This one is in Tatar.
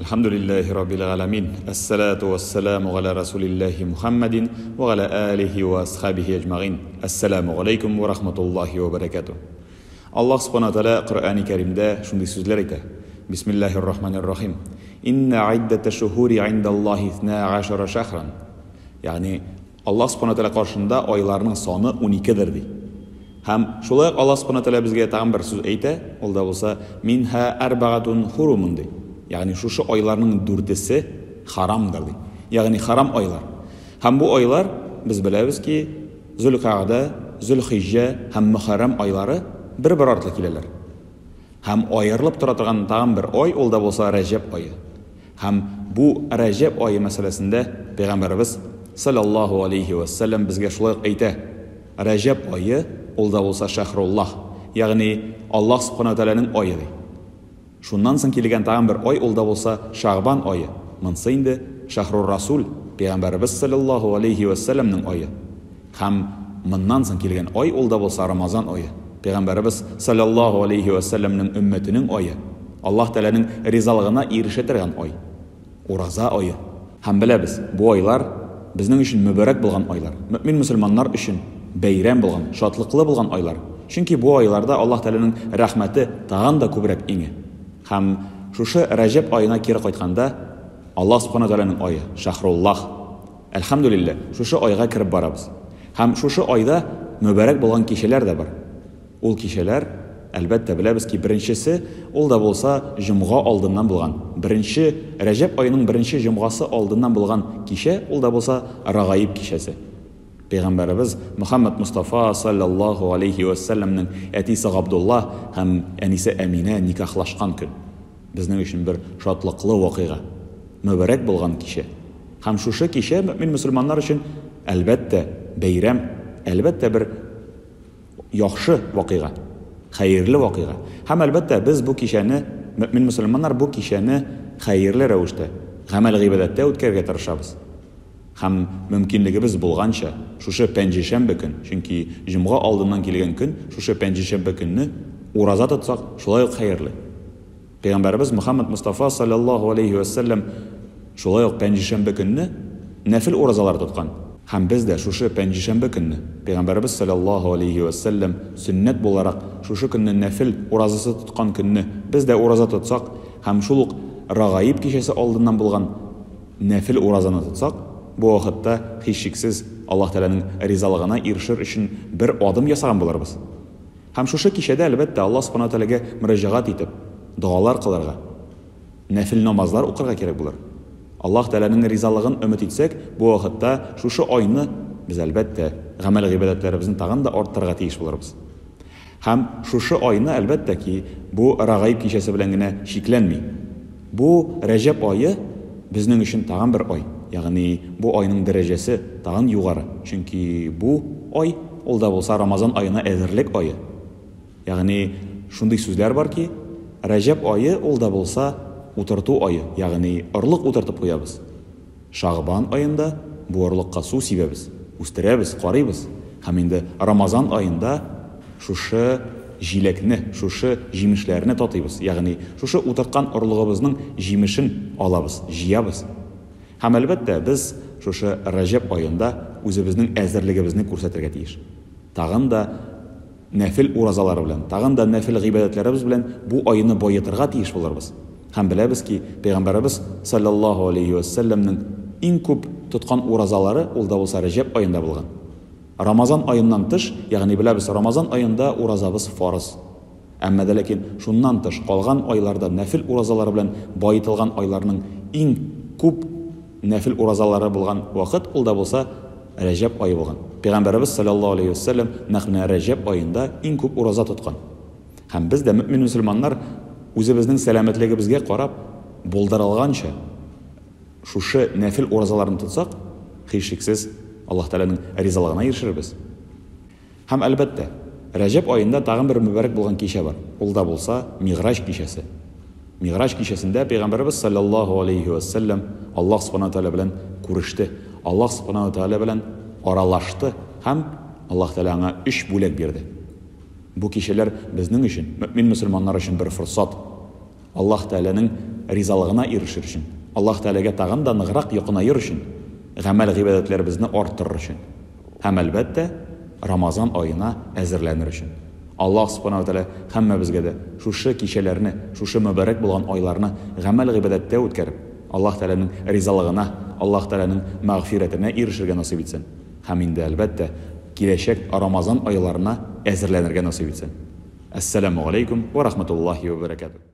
Әлхәмдүлилләһи раббил галәмин. Әссәлату вәссәламу галә расулилләһи Мухаммадин ва галә алихи ва асхабихи әҗмәгыйн. Әссәламу галәйкүм ва рахматуллаһи ва бәрәкәтүһ. Аллаһ Субхана Тәгалә Коръәни Кәримдә шундый сүзләр әйтә. Бисмиллаһир рахманир рахим. Инна иддәтә шухури индаллаһи исна ашара шахран. Ягъни Аллаһ Субхана Тәгалә каршында айларның саны 12дер ди. Һәм шулай ук Аллаһ Субхана Тәгалә безгә тагын бер сүз әйтә, ул да булса минһа арбагатун хурумун ди. Ягъни шушы айларның дүртесе харамдыр ди. Ягъни харам айлар. Һәм бу айлар без беләбез ки, Зөлкагъдә, Зөлхиҗҗә һәм Мөхәррәм айлары бер-бер артлы киләләр. Һәм аерылып тора торган тагын бер ай, ул да булса Рәҗәб ае. Һәм бу Рәҗәб ае мәсьәләсендә Пәйгамбәребез салләллаһу алейһи вә сәлләм безгә шулай ук әйтә, Рәҗәб ае, ул да булса шәһруллаһ, ягъни Аллаһ Субхана ва Тәгаләнең ае ди. Шуннан соң килгән тагын бер ай, ул да булса Шәгъбан ае, монсы инде шәһрур расул, Пәйгамбәребез салләллаһу алейһи вә сәлләмнең ае. Һәм моннан соң килгән ай, ул да булса Рамазан ае, Пәйгамбәребез салләллаһу алейһи вә сәлләмнең өммәтенең ае, Аллаһ Тәгаләнең ризалыгына ирешә торган ай, ураза ае. Һәм беләбез, бу айлар безнең өчен мөбарәк булган айлар, мөэмин-мөселманнар өчен бәйрәм булган, шатлыклы булган айлар. Чөнки бу айларда Аллаһ Тәгаләнең рәхмәте тагын да күбрәк иңә. Һәм шушы Рәҗәб аена кире кайтканда, Аллаһ Субхана Тәгаләнең ае, Шәһруллаһ, Әлхәмдүлилләһ, шушы айга кереп барабыз. Һәм шушы айда мөбарәк булган кичәләр дә бар. Ул кичәләр, әлбәттә, беләбез ки, беренчесе, ул да булса җомга алдыннан булган, беренче, Рәҗәб аеның беренче җомгасы алдыннан булган кичә, ул да булса Рагаиб кичәсе. Пәйгамбәребез Мөхәммәд Мостафа салләллаһу алейһи вә сәлләмнең әтисе Габдулла һәм әнисе Әминә никахлашкан көн. Безнең өчен бер шатлыклы вакыйга. Мөбарәк булган кичә. Һәм шушы кичә мөэмин-мөселманнар өчен, әлбәттә, бәйрәм, әлбәттә, бер яхшы вакыйга, хәерле вакыйга. Һәм, әлбәттә, без бу кичәне, мөэмин-мөселманнар бу кичәне хәерле рәвештә, гамәл-гыйбадәттә үткәрергә тырышабыз. Һәм мөмкинлегебез булганча, шушы пәнҗешәмбе көн, чөнки җомга алдыннан килгән көн, шушы пәнҗешәмбе көнне ураза тотсак, шулай ук хәерле. Пәйгамбәребез Мөхәммәд Мостафа салләллаһу алейһи вә сәлләм шулай ук пәнҗешәмбе көнне нәфел уразалар тоткан. Һәм без дә шушы пәнҗешәмбе көнне, Пәйгамбәребез салләллаһу алейһи вә сәлләм сөннәт буларак шушы көнне нәфел уразасы тоткан көнне без дә ураза тотсак һәм шул ук Рагаиб кичәсе алдыннан булган нәфел уразаны тотсак, бу вакытта, һичшиксез, Аллаһ Тәгаләнең ризалыгына ирешер өчен бер адым ясаган булырбыз. Һәм шушы кичәдә, әлбәттә, Аллаһ Субхана ва Тәгаләгә мөрәҗәгать итеп, догалар кылырга, нәфел намазлар укырга кирәк булыр. Аллаһ Тәгаләнең ризалыгын өмет итсәк, бу вакытта шушы айны без, әлбәттә, гамәл-гыйбадәтләребезне тагын да арттырырга тиеш булырбыз. Һәм шушы айны, әлбәттә ки, бу Рагаиб кичәсе белән генә чикләнми. Бу Рәҗәб ае безнең өчен тагын бер ай, ягъни бу айның дәрәҗәсе тагын югары, чөнки бу ай, ул да булса Рамазан аена әзерлек ае. Ягъни шундый сүзләр бар ки, Рәҗәб ае ул да булса утырту ае, ягъни орлык утыртып куябыз. Шагъбан аенда бу орлыкка су сибәбез, үстерәбез, карыйбыз һәм инде Рамазан аенда шушы җиләкне, шушы җимешләрне татыйбыз, ягъни шушы утырткан орлыгыбызның җимешен алабыз, җыябыз. Һәм, әлбәттә, без шушы Рәҗәб аенда үзебезнең әзерлегебезне күрсәтергә тиеш. Тагын да нәфел уразалары белән, тагын да нәфел гыйбадәтләребез белән бу айны баетырга тиеш булырбыз. Һәм беләбез ки, Пәйгамбәребез, салләллаһу алейһи вә сәлләмнең иң күп тоткан уразалары ул да булса Рәҗәб аенда булган. Рамазан аеннан тыш, ягъни беләбез, Рамазан аенда уразабыз фарыз. Әмма дә ләкин шуннан тыш калган айларда нәфел уразалары белән баетылган айларның иң күп нәфел уразалары булган вакыт ул да булса Рәҗәб ае булган. Пәйгамбәребез салләллаһу алейһи вә сәлләм нәкъ менә Рәҗәб аенда иң күп ураза тоткан. Һәм без дә, мөэмин-мөселманнар, үзебезнең сәламәтлегебезгә карап, булдырылганча, шушы нәфел уразаларын тотсак, һичшиксез, Аллаһ Тәгаләнең ризалыгына ирешербез. Һәм, әлбәттә, Рәҗәб аенда тагын бер мөбарәк булган кичә бар. Ул да булса, Мигъраҗ кичәсе. Мигъраҗ кичәсендә Пәйгамбәребез салләллаһу алейһи вә сәлләм Аллаһ Субхана ва Тәгалә белән күреште, Аллаһ Субхана ва Тәгалә белән аралашты һәм Аллаһ Тәгалә аңа өч бүләк бирде. Бу кичәләр безнең өчен, мөэмин-мөселманнар өчен бер форсат. Аллаһ Тәгаләнең ризалыгына ирешер өчен, Аллаһ Тәгаләгә тагын да ныграк якынаер өчен, гамәл-гыйбадәтләребезне арттырыр өчен. Һәм, әлбәттә, Рамазан аена әзерләнер өчен. Аллаһ Сүбхәнәһү вә Тәгалә һәммәбезгә дә шушы кичәләрне, шушы мөбарәк булган айларны гамәл-гыйбадәттә үткәреп, Аллаһ Тәгаләнең ризалыгына, Аллаһ Тәгаләнең мәгъфирәтенә ирешергә насыйп итсен. Һәм инде, әлбәттә, киләчәк Рамазан айларына әзерләнергә насыйп итсен. Әссәламү галәйкүм вә рахматуллаһи вә бәрәкәтүһ.